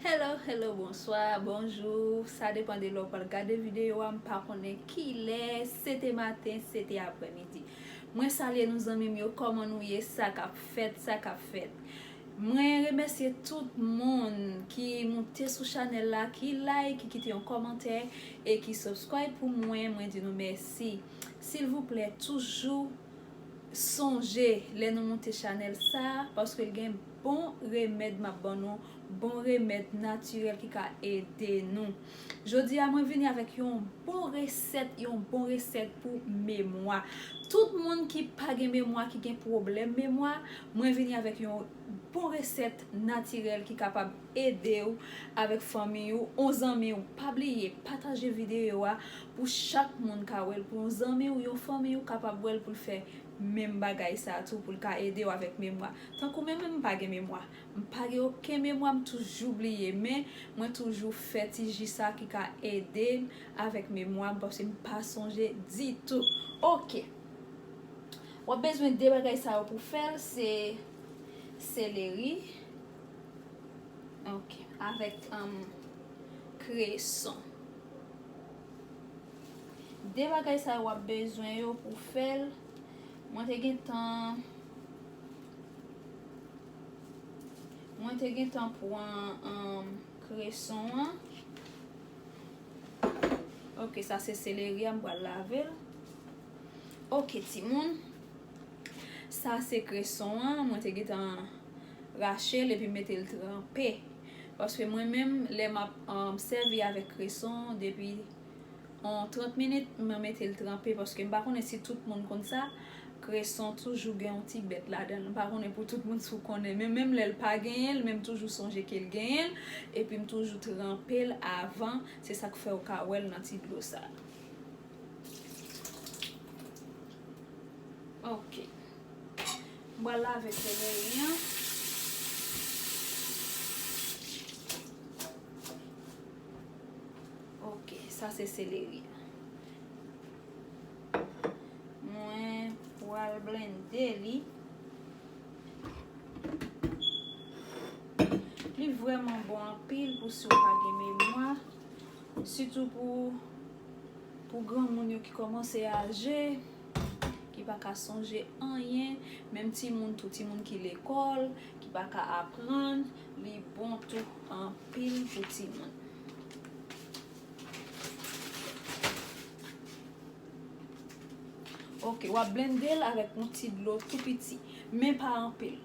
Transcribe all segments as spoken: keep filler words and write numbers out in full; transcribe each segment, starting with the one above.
Hello, hello, bonswa, bonjou. Sa depann de lè w pral gade videyo a. M pa konnen kilè, se te maten, se te aprèmidi. Mwen salye nou, zanmi m yo, kòman nou ye, sa k ap fèt, sa k ap fèt. Mwen remèsye tout moun ki moute sou chanèl la, ki like, ki kite yon kòmantè e ki subscribe pou mwen. Mwen di nou mèsi. Silvouplè, toujou sonje lè nou moute chanèl sa, paske l gen bon remèd m ap ban nou, bon remèd natirèl ki ka ede nou. Jodi a, mwen vini avèk yon bon resèt, yon bon resèt pou memwa. Tout moun ki pa gen memwa, ki gen pwoblèm memwa, mwen vini avèk yon bon resèt natirèl ki kapab ede w avèk fanmi w, yon zanmi w. Pa bliye pataje videyo a pou chak moun ka wè l, pou yon zanmi w, yon fanmi w kapab wè l, pou l fè menm bagay sa tou, pou l ka ede w avèk memwa. Tankou mwen menm, m pa gen memwa. M pa gen okenn memwa, m toujou bliye, men mwen toujou fè ti ji sa ki ka ede m avèk memwa m, paske m pa sonje ditou. Oke. W ap bezwen de bagay sa yo pou fè l, se seleri, oke, avèk, um, kreson. De bagay sa yo w ap bezwen yo pou fè l. Mwen te gentan, mwen te gentan pran, um, kreson an. Oke, sa se seleri a, m pral lave l. Oke, timoun. Sa se kreson an, mwen te gentan rache l epi mete l tranpe. Paske mwen menm, lè m ap, um, sèvi avèk kreson, depi yon trant minit, mwen mete l tranpe, paske m pa konnen si tout moun konn sa, kreson toujou gen yon ti bèt ladan l. M pa konnen pou tout moun si w konnen, men menm lè l pa genyen l, men m toujou sonje ke l genyen l, epi m toujou tranpe l avan, se sa k fè w ka wè l nan ti dlo sa. Oke. M pral lave seleri an. Oke, sa se seleri an. Mwen pral blende li. Li vrèman bon anpil pou si w pa gen memwa, sitou pou, pou granmoun yo ki kòmanse aje, ki pa ka sonje anyen, menm timoun tou, timoun ki lekòl, ki pa ka aprann, li bon tou anpil pou timoun. Oke, w ap blende l avèk yon ti dlo tou piti, men pa anpil.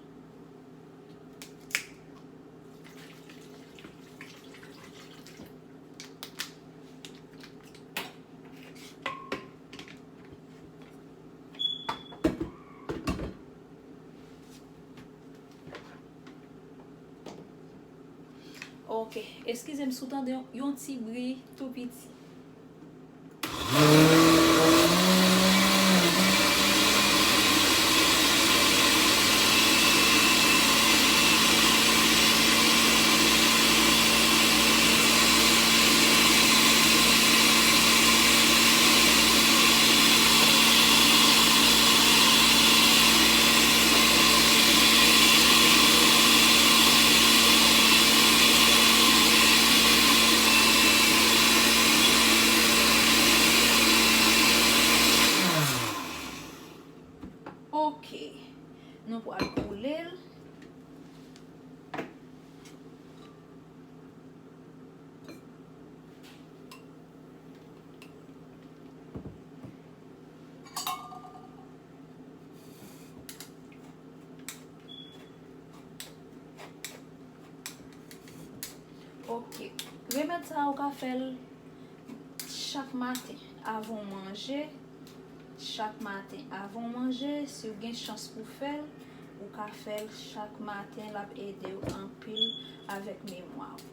Oke, eskize m si w tande yon, yon ti bri tou piti. Oke. Nou pral koule l. Oke. Remèd sa a, ou ka fè l chak maten avan w manje. Chak maten avan w manje, si w gen chans pou fè l, ou ka fè l chak maten, l ap ede w anpil avèk memwa w.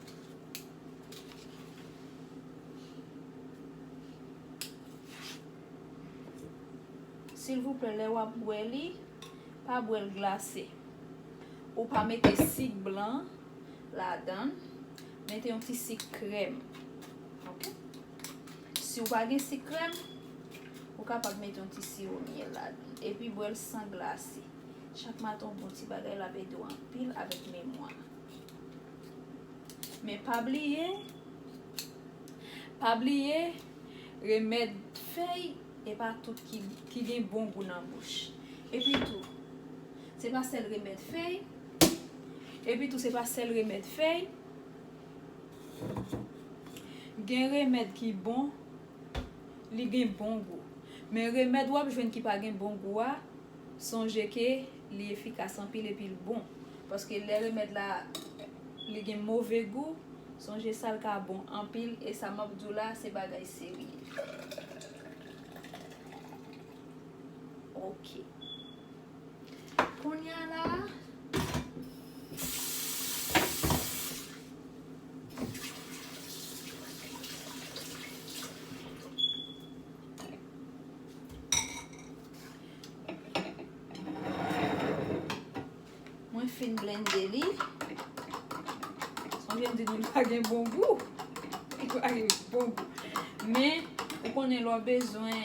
Silvouplè, lè w ap bwè li, pa bwè l glase. Ou pa mete sik blan ladan l, mete yon ti sik krèm. Oke? Si w pa gen sik krèm, ou kapab mete yon ti siwo myèl ladan l. Epi bwè l san glase. Chak maten, yon bon ti bagay, l ap ede w anpil avèk memwa. Men pa bliye, pa bliye, remèd fèy, e pa tout ki, ki gen bon gou nan bouch. Epi tou, se pa sèl remèd fèy, epi tou, se pa sèl remèd fèy. Gen remèd ki bon, li gen bon gou. Men remèd w ap jwenn ki pa gen bon gou a, sonje ke li efikas anpil epi l bon. Paske lè remèd la, li gen move gou, sonje sa l ka bon anpil, e sa m ap di w la, se bagay serye. Ok. Kounye a la, mwen fin blende li. Sonje m di nou li pa gen bon gou. Li pa gen bon gou. Men, ou konnen lè w bezwen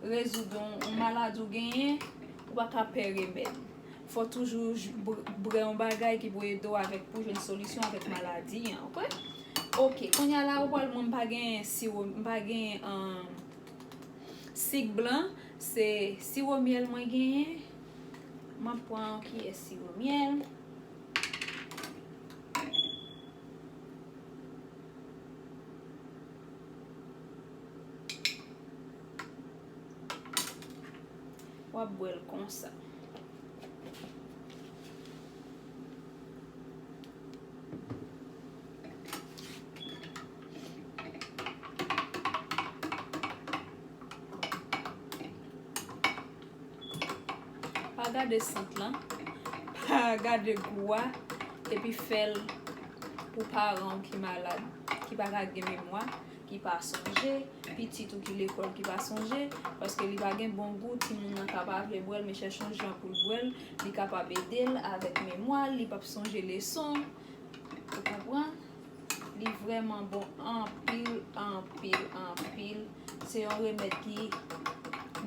rezoud yon, yon maladi w genyen, ou pa ka pè remèd. Fò toujou j-, br-, bwè yon bagay ki pou ede w avèk, pou jwenn solisyon avèk maladi an, ok? Ok, kounye a la, ou pral, mwen m pa gen siwo, m pa gen, um, sik blan, se siwo myèl mwen genyen. M ap pran yon kiyè siwo myèl. W ap bwè l konsa. Pa gade sant lan, pa gade gou a, epi fè l pou paran w ki malad, ki pa ka gen memwa, ki pa sonje, pitit ou ki lekòl ki pa sonje, paske li pa gen bon gou, timoun nan ka pa vle bwè l, men chèche yon jan pou l bwè l, li kapab ede l avèk memwa l, li p ap sonje leson. Ou konprann? Li vrèman bon anpil, anpil, anpil. Se yon remèd ki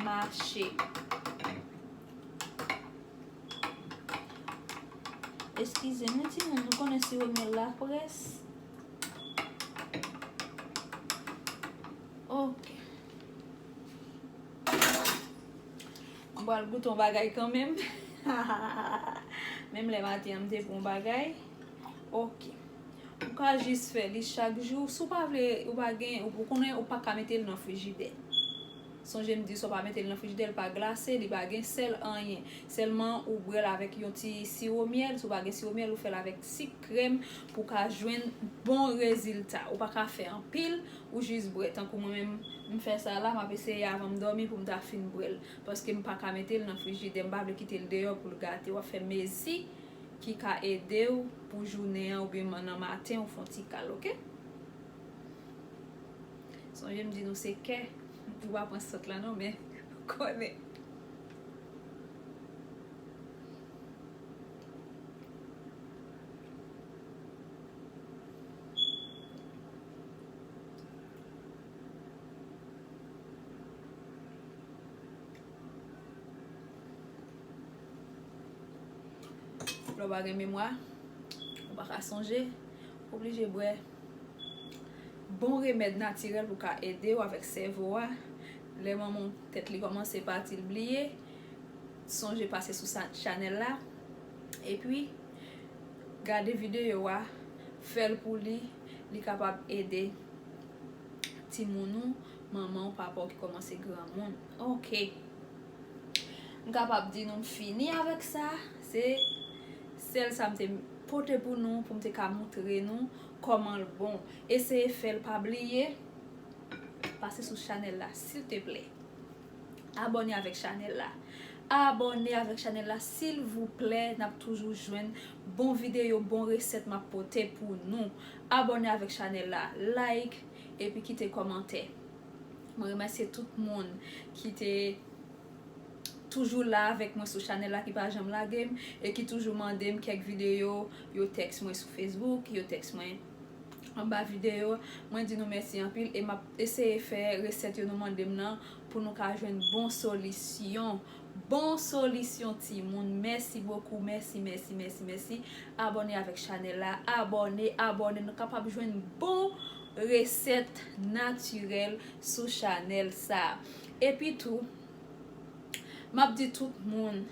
mache. Eskize m wi timoun, nou konnen siwo myèl la frèch. Ok. M pral goute yon bagay kanmenm. Menm lè maten an, m te pran yon bagay. Ok. Ou ka jis fè li chak jou. Si w pa vle, ou pa gen, ou konnen ou pa ka mete l nan frijidè. Sonje m di, si w pa mete l nan frijidè, l pa glase, li pa gen sèl anyen. Sèlman ou bwè l avèk yon ti siwo myèl. Si w pa gen siwo myèl, ou fè l avèk sik, krèm, pou w ka jwenn bon rezilta. Ou pa ka fè anpil, ou jis bwè. Tankou mwen menm, m fè sa la, m ap eseye avan m dòmi pou m ta fin bwè l. Paske m pa ka mete l nan frijidè, m pa vle kite l deyò pou l gate. W ap fè mezi ki ka ede w pou jounen an oubyen nan maten ou fè yon ti kal, ok? Sonje m di nou se kè. Ou pa pran sant lan non, men ou konnen. Lè w pa gen memwa, ou pa ka sonje, ou oblije bwè bon remèd natirèl pou ka ede w avèk sèvo a. Lè manman w tèt li kòmanse pati, l bliye, sonje pase sou sa, chanèl la. Epi, gade videyo a, fè l pou li, li kapab ede timoun ou, manman w, papa w ki kòmanse granmoun. Ok. M kapab di nou m fini avèk sa. Se sèl sa m te pote pou nou, pou m te ka moutre nou kòman l bon. Eseye fè l, pa bliye. Pase sou chanèl la, silteplè. Abòne avèk chanèl la. Abòne avèk chanèl la, silvouplè. N ap toujou jwenn bon videyo, bon resèt m ap pote pou nou. Abòne avèk chanèl la, like, epi kite kòmantè. Mwen remèsye tout moun ki te toujou la avèk mwen sou chanèl la, ki pa janm lage m, e ki toujou mande m kèk videyo, yo tèks mwen sou Facebook, yo tèks mwen anba videyo. Mwen di nou mèsi anpil, e m ap eseye fè resèt yo nou mande m nan pou nou ka jwenn bon solisyon, Bon solisyon timoun. Mèsi bokou, mèsi, mèsi, mèsi, mèsi. Abòne avèk chanèl la, abòne, abòne. Nou kapab jwenn bon resèt natirèl sou chanèl sa. Epi tou, m ap di tout moun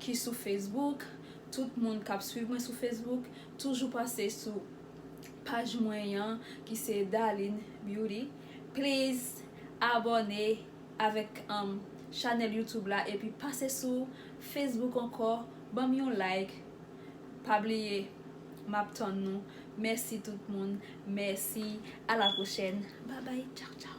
ki sou Facebook, tout moun k ap swiv mwen sou Facebook, toujou pase sou paj mwen an ki se Darline Beauty. Please, abòne avèk um, chanèl YouTube la, epi pase sou Facebook ankò, ban m yon like. Pa bliye, m ap tann nou. Mèsi tout moun. Mèsi. A la pwochèn. Bye bye. Tchaw, tchaw.